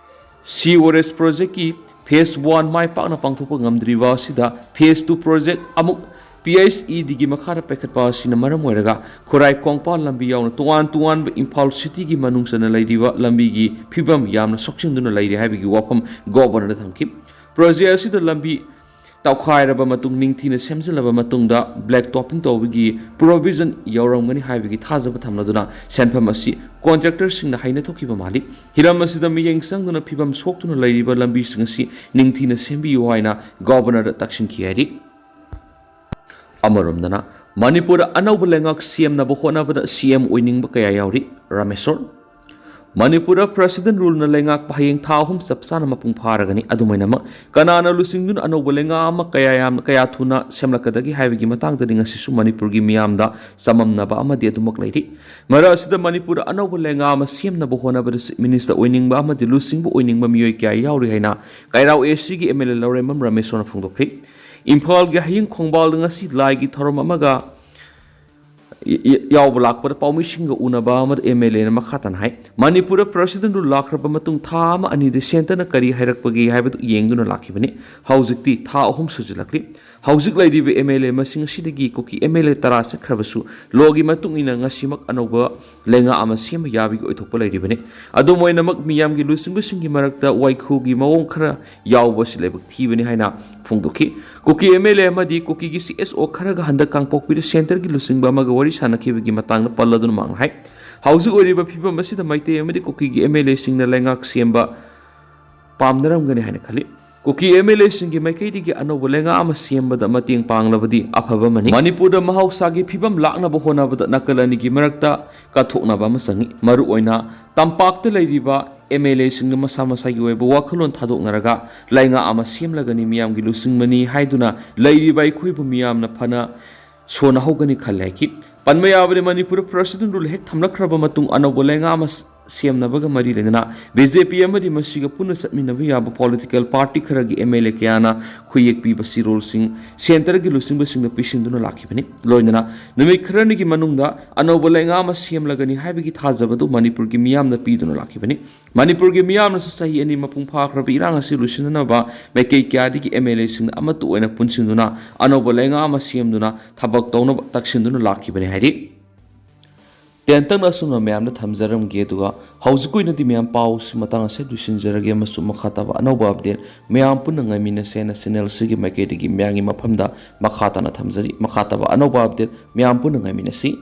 Sewerage Project ꯀꯤ phase one ꯃꯥꯏ ꯄꯥꯛꯅ ꯄꯥꯡꯊꯣꯛꯄ ꯉꯝꯗ꯭ꯔꯤꯕ ꯑꯁꯤꯗ phase two project ꯑꯃꯨꯛ ꯄꯤ ꯑꯩꯆ ꯏ ꯗꯤꯒꯤ ꯃꯈꯥꯗ ꯄꯥꯏꯈꯠꯄ ꯑꯁꯤꯅ ꯃꯔꯝ ꯑꯣꯏꯔꯒ ꯈꯨꯔꯥꯏ ꯀꯣꯡꯄꯥꯜ ꯂꯝꯕꯤ ꯌꯥꯎꯅ ꯇꯣꯉꯥꯟ ꯇꯣꯉꯥꯟꯕ ꯏꯝꯐꯥꯜ ꯁꯤꯇꯤꯒꯤ ꯃꯅꯨꯡ ꯆꯟꯅ ꯂꯩꯔꯤꯕ ꯂꯝꯕꯤꯒꯤ ꯐꯤꯕꯝ ꯌꯥꯝꯅ ꯁꯣꯛꯆꯤꯟꯗꯨꯅ ꯂꯩꯔꯤ ꯍꯥꯏꯕꯒꯤ ꯋꯥꯐꯝ ꯒꯣꯕꯔꯅꯔꯗ ꯊꯝꯈꯤ꯫ ꯄ꯭ꯔꯣꯖꯦꯛ ꯑꯁꯤꯗ ꯂꯝꯕꯤ ꯇꯧꯈꯥꯏꯔꯕ ꯃꯇꯨꯡ ꯅꯤꯡꯊꯤꯅ ꯁꯦꯝꯖꯤꯜꯂꯕ ꯃꯇꯨꯡꯗ ꯕ꯭ꯂꯦꯛ ꯇꯣꯞꯄꯤꯡ ꯇꯧꯕꯒꯤ ꯄ꯭ꯔꯣꯚꯤꯖꯟ ꯌꯥꯎꯔꯝꯒꯅꯤ ꯍꯥꯏꯕꯒꯤ ꯊꯥꯖꯕ ꯊꯝꯂꯗꯨꯅ ꯁꯦꯟꯐꯝ ꯑꯁꯤ ꯀꯣꯟꯇ꯭ꯔꯦꯛꯇꯔꯁꯤꯡꯅ ꯍꯩꯅ ꯊꯣꯛꯈꯤꯕ ꯃꯥꯜꯂꯤ꯫ ꯍꯤꯔꯝ ꯑꯁꯤꯗ ꯃꯤꯠꯌꯦꯡ ꯆꯪꯗꯨꯅ ꯐꯤꯕꯝ ꯁꯣꯛꯇꯨꯅ ꯂꯩꯔꯤꯕ ꯂꯝꯕꯤꯁꯤꯡ ꯑꯁꯤ ꯅꯤꯡꯊꯤꯅ ꯁꯦꯝꯕꯤꯌꯨ ꯍꯥꯏꯅ ꯒꯣꯕꯔꯅꯔꯗ ꯇꯛꯁꯤꯟꯈꯤ ꯍꯥꯏꯔꯤ꯫ ꯑꯃꯔꯣꯝꯗꯅ ꯃꯅꯤꯄꯨꯔꯗ ꯑꯅꯧꯕ ꯂꯩꯉꯥꯛ ꯁꯦꯝꯅꯕ ꯍꯣꯠꯅꯕꯗ ꯁꯤ ꯑꯦꯝ ꯑꯣꯏꯅꯤꯡꯕ ꯀꯌꯥ ꯌꯥꯎꯔꯤ꯫ ꯔꯥꯃꯦꯁꯣꯔ꯫ ꯃꯅꯤꯄꯨꯔꯗ ꯄ꯭ꯔꯦꯁꯤꯗꯦꯟ ꯔꯨꯜꯅ ꯂꯩꯉꯥꯛꯄ ꯍꯌꯦꯡ ꯊꯥ ꯑꯍꯨꯝ ꯆꯞ ꯆꯥꯅ ꯃꯄꯨꯡ ꯐꯥꯔꯒꯅꯤ꯫ ꯑꯗꯨꯃꯥꯏꯅꯃꯛ ꯀꯅꯥꯅ ꯂꯨꯆꯤꯡꯗꯨꯅ ꯑꯅꯧꯕ ꯂꯩꯉꯥꯛ ꯑꯃ ꯀꯌꯥ ꯌꯥꯝ, ꯀꯌꯥ ꯊꯨꯅ ꯁꯦꯝꯂꯛꯀꯗꯒꯦ ꯍꯥꯏꯕꯒꯤ ꯃꯇꯥꯡꯗꯗꯤ ꯉꯁꯤꯁꯨ ꯃꯅꯤꯄꯨꯔꯒꯤ ꯃꯤꯌꯥꯝꯗ ꯆꯃꯝꯅꯕ ꯑꯃꯗꯤ ꯑꯗꯨꯃꯛ ꯂꯩꯔꯤ꯫ ꯃꯔꯛ ꯑꯁꯤꯗ ꯃꯅꯤꯄꯨꯔꯗ ꯑꯅꯧꯕ ꯂꯩꯉꯥꯛ ꯑꯃ ꯁꯦꯝꯅꯕ ꯍꯣꯠꯅꯕꯗ ꯆꯤꯐ ꯃꯤꯅꯤꯁꯇꯔ ꯑꯣꯏꯅꯤꯡꯕ ꯑꯃꯗꯤ ꯂꯨꯆꯤꯡꯕ ꯑꯣꯏꯅꯤꯡꯕ ꯃꯤꯑꯣꯏ ꯀꯌꯥ ꯌꯥꯎꯔꯤ ꯍꯥꯏꯅ ꯀꯩꯔꯥꯎ ꯑꯦ ꯁꯤꯒꯤ ꯑꯦꯝ ꯑꯦꯜ ꯑꯦ ꯂꯧꯔꯦꯝꯕꯝ ꯔꯥꯃꯦꯁꯣꯔꯅ ꯐꯣꯡꯗꯣꯛꯈ꯭ꯔꯤ꯫ ꯏꯝꯐꯥꯜꯒꯤ ꯍꯌꯤꯡ ꯈꯣꯡꯕꯥꯜꯗ ꯉꯁꯤ ꯂꯥꯏꯒꯤ ꯊꯧꯔꯝ ꯑꯃꯒ ꯌ-, ꯌ-, ꯌꯥꯎꯕ ꯂꯥꯛꯄꯗ ꯄꯥꯎꯃꯤꯁꯤꯡꯒ ꯎꯅꯕ ꯑꯃꯗ ꯑꯦꯝ ꯑꯦꯜ ꯑꯦꯅ ꯃꯈꯥ ꯇꯥꯅ ꯍꯥꯏ, ꯃꯅꯤꯄꯨꯔꯗ ꯄ꯭ꯔꯦꯁꯤꯗꯦꯟ ꯔꯨꯜ ꯂꯥꯛꯈ꯭ꯔꯕ ꯃꯇꯨꯡ ꯊꯥ ꯑꯃ ꯑꯅꯤꯗ ꯁꯦꯟꯇꯔꯅ ꯀꯔꯤ ꯍꯥꯏꯔꯛꯄꯒꯦ ꯍꯥꯏꯕꯗꯨ ꯌꯦꯡꯗꯨꯅ ꯂꯥꯛꯈꯤꯕꯅꯤ꯫ ꯍꯧꯖꯤꯛꯇꯤ ꯊꯥ ꯑꯍꯨꯝ ꯁꯨꯖꯤꯜꯂꯛꯂꯤ꯫ ꯍꯧꯖꯤꯛ ꯂꯩꯔꯤꯕ ꯑꯦꯝ ꯑꯦꯜ ꯑꯦ ꯃꯁꯤꯡ ꯑꯁꯤꯗꯒꯤ ꯀꯨꯀꯤ ꯑꯦꯝ ꯑꯦꯜ ꯑꯦ ꯇꯔꯥ ꯆꯠꯈ꯭ꯔꯕꯁꯨ ꯂꯣꯒꯤ ꯃꯇꯨꯡ ꯏꯟꯅ ꯉꯁꯤꯃꯛ ꯑꯅꯧꯕ ꯂꯩꯉꯥꯛ ꯑꯃ ꯁꯦꯝꯕ ꯌꯥꯕꯒꯤ ꯑꯣꯏꯊꯣꯛꯄ ꯂꯩꯔꯤꯕꯅꯤ꯫ ꯑꯗꯨꯝ ꯑꯣꯏꯅꯃꯛ ꯃꯤꯌꯥꯝꯒꯤ ꯂꯨꯆꯤꯡꯕꯁꯤꯡꯒꯤ ꯃꯔꯛꯇ ꯋꯥꯏꯈꯨꯒꯤ ꯃꯑꯣꯡ ꯈꯔ ꯌꯥꯎꯕ ꯑꯁꯤ ꯂꯥꯏꯕꯛ ꯊꯤꯕꯅꯤ ꯍꯥꯏꯅ ꯐꯣꯡꯗꯣꯛꯈꯤ꯫ ꯀꯨꯀꯤ ꯑꯦꯝ ꯑꯦꯜ ꯑꯦ ꯑꯃꯗꯤ ꯀꯨꯀꯤꯒꯤ ꯁꯤ ꯑꯦꯁ ꯑꯣ ꯈꯔꯒ ꯍꯟꯗꯛ ꯀꯥꯡꯄꯣꯛꯄꯤꯗ ꯁꯦꯟꯇꯔꯒꯤ ꯂꯨꯆꯤꯡꯕ ꯑꯃꯒ ꯋꯥꯔꯤ ꯁꯥꯟꯅꯈꯤꯕꯒꯤ ꯃꯇꯥꯡꯗ ꯄꯜꯂꯗꯨꯅ ꯃꯍꯥꯛꯅ ꯍꯥꯏ, ꯍꯧꯖꯤꯛ ꯑꯣꯏꯔꯤꯕ ꯐꯤꯕꯝ ꯑꯁꯤꯗ ꯃꯩꯇꯩ ꯑꯃꯗꯤ ꯀꯨꯀꯤꯒꯤ ꯑꯦꯝ ꯑꯦꯜ ꯑꯦꯁꯤꯡꯅ ꯂꯩꯉꯥꯛ ꯁꯦꯝꯕ ꯄꯥꯝꯅꯔꯝꯒꯅꯤ ꯍꯥꯏꯅ ꯈꯜꯂꯤ꯫ ꯀꯨꯀꯤ ꯑꯦꯝ ꯑꯦꯜ ꯑꯦꯁꯤꯡꯒꯤ ꯃꯥꯏꯀꯩꯗꯒꯤ ꯑꯅꯧꯕ ꯂꯩꯉꯥꯛ ꯑꯃ ꯁꯦꯝꯕꯗ ꯃꯇꯦꯡ ꯄꯥꯡꯂꯕꯗꯤ ꯑꯐꯕ ꯑꯃꯅꯤ꯫ ꯃꯅꯤꯄꯨꯔꯗ ꯃꯍꯧꯁꯥꯒꯤ ꯐꯤꯕꯝ ꯂꯥꯛꯅꯕ ꯍꯣꯠꯅꯕꯗ ꯅꯥꯀꯜ ꯑꯅꯤꯒꯤ ꯃꯔꯛꯇ ꯀꯠꯊꯣꯛꯅꯕ ꯑꯃ ꯆꯪꯏ꯫ ꯃꯔꯨꯑꯣꯏꯅ ꯇꯝꯄꯥꯛꯇ ꯂꯩꯔꯤꯕ ꯑꯦꯝ ꯑꯦꯜ ꯑꯦꯁꯤꯡꯅ ꯃꯁꯥ ꯃꯁꯥꯒꯤ ꯑꯣꯏꯕ ꯋꯥꯈꯜꯂꯣꯟ ꯊꯥꯗꯣꯛꯅꯔꯒ ꯂꯩꯉꯥꯛ ꯑꯃ ꯁꯦꯝꯂꯒꯅꯤ, ꯃꯤꯌꯥꯝꯒꯤ ꯂꯨꯆꯤꯡꯕꯅꯤ ꯍꯥꯏꯗꯨꯅ ꯂꯩꯔꯤꯕ ꯑꯩꯈꯣꯏꯕꯨ ꯃꯤꯌꯥꯝꯅ ꯐꯅ ꯁꯣꯟꯅꯍꯧꯒꯅꯤ ꯈꯜꯂꯦ ꯍꯥꯏꯈꯤ꯫ ꯄꯟꯕ ꯌꯥꯕꯗꯤ ꯃꯅꯤꯄꯨꯔꯗ ꯄ꯭ꯔꯦꯁꯤꯗꯦꯟ ꯔꯨꯜ ꯍꯦꯛ ꯊꯝꯂꯛꯈ꯭ꯔꯕ ꯃꯇꯨꯡ ꯑꯅꯧꯕ ꯂꯩꯉꯥꯛ ꯑꯃ ꯁꯦꯝꯅꯕꯒ ꯃꯔꯤ ꯂꯩꯅꯅ ꯕꯤ ꯖꯦ ꯄꯤ ꯑꯃꯗꯤ ꯃꯁꯤꯒ ꯄꯨꯟꯅ ꯆꯠꯃꯤꯟꯅꯕ ꯌꯥꯕ ꯄꯣꯂꯤꯇꯤꯀꯦꯜ ꯄꯥꯔꯇꯤ ꯈꯔꯒꯤ ꯑꯦꯝ ꯑꯦꯜ ꯑꯦ ꯀꯌꯥꯅ ꯈꯨꯌꯦꯛ ꯄꯤꯕ ꯆꯦꯔꯣꯜꯁꯤꯡ ꯁꯦꯟꯇꯔꯒꯤ ꯂꯨꯆꯤꯡꯕꯁꯤꯡꯗ ꯄꯤꯁꯤꯟꯗꯨꯅ ꯂꯥꯛꯈꯤꯕꯅꯤ꯫ ꯂꯣꯏꯅꯅ ꯅꯨꯃꯤꯠ ꯈꯔꯅꯤꯒꯤ ꯃꯅꯨꯡꯗ ꯑꯅꯧꯕ ꯂꯩꯉꯥꯛ ꯑꯃ ꯁꯦꯝꯂꯒꯅꯤ ꯍꯥꯏꯕꯒꯤ ꯊꯥꯖꯕꯗꯨ ꯃꯅꯤꯄꯨꯔꯒꯤ ꯃꯤꯌꯥꯝꯅ ꯄꯤꯗꯨꯅ ꯂꯥꯛꯈꯤꯕꯅꯤ꯫ ꯃꯅꯤꯄꯨꯔꯒꯤ ꯃꯤꯌꯥꯝꯅꯁꯨ ꯆꯍꯤ ꯑꯅꯤ ꯃꯄꯨꯡ ꯐꯥꯈ꯭ꯔꯕ ꯏꯔꯥꯡ ꯑꯁꯤ ꯂꯣꯏꯁꯤꯟꯅꯅꯕ ꯃꯥꯏꯀꯩ ꯀꯌꯥꯗꯒꯤ ꯑꯦꯝ ꯑꯦꯜ ꯑꯦꯁꯤꯡꯅ ꯑꯃꯠꯇ ꯑꯣꯏꯅ ꯄꯨꯟꯁꯤꯟꯗꯨꯅ ꯑꯅꯧꯕ ꯂꯩꯉꯥꯛ ꯑꯃ ꯁꯦꯝꯗꯨꯅ ꯊꯕꯛ ꯇꯧꯅꯕ ꯇꯛꯁꯤꯟꯗꯨꯅ ꯂꯥꯛꯈꯤꯕꯅꯤ ꯍꯥꯏꯔꯤ꯫ ꯇꯦꯟꯇꯛꯅ ꯑꯁꯨꯝꯅ ꯃꯌꯥꯝꯗ ꯊꯝꯖꯔꯝꯒꯦ, ꯑꯗꯨꯒ ꯍꯧꯖꯤꯛꯀꯤ ꯑꯣꯏꯅꯗꯤ ꯃꯌꯥꯝ ꯄꯥꯎꯁꯤ ꯃꯇꯥꯡ ꯑꯁꯤꯗ ꯂꯣꯏꯁꯤꯟꯖꯔꯒꯦ, ꯑꯃꯁꯨꯡ ꯃꯈꯥ ꯇꯥꯕ ꯑꯅꯧꯕ ꯑꯞꯗꯦꯠ ꯃꯌꯥꯝ ꯄꯨꯟꯅ ꯉꯥꯏꯃꯤꯟꯅꯁꯦ ꯍꯥꯏꯅ ꯆꯦꯅꯦꯜꯁꯤꯒꯤ ꯃꯥꯏꯀꯩꯗꯒꯤ ꯃꯌꯥꯝꯒꯤ ꯃꯐꯝꯗ ꯃꯈꯥ ꯇꯥꯅ ꯊꯝꯖꯔꯤ꯫ ꯃꯈꯥ ꯇꯥꯕ ꯑꯅꯧꯕ ꯑꯞꯗꯦꯠ ꯃꯌꯥꯝ ꯄꯨꯟꯅ ꯉꯥꯏꯃꯤꯟꯅꯁꯤ꯫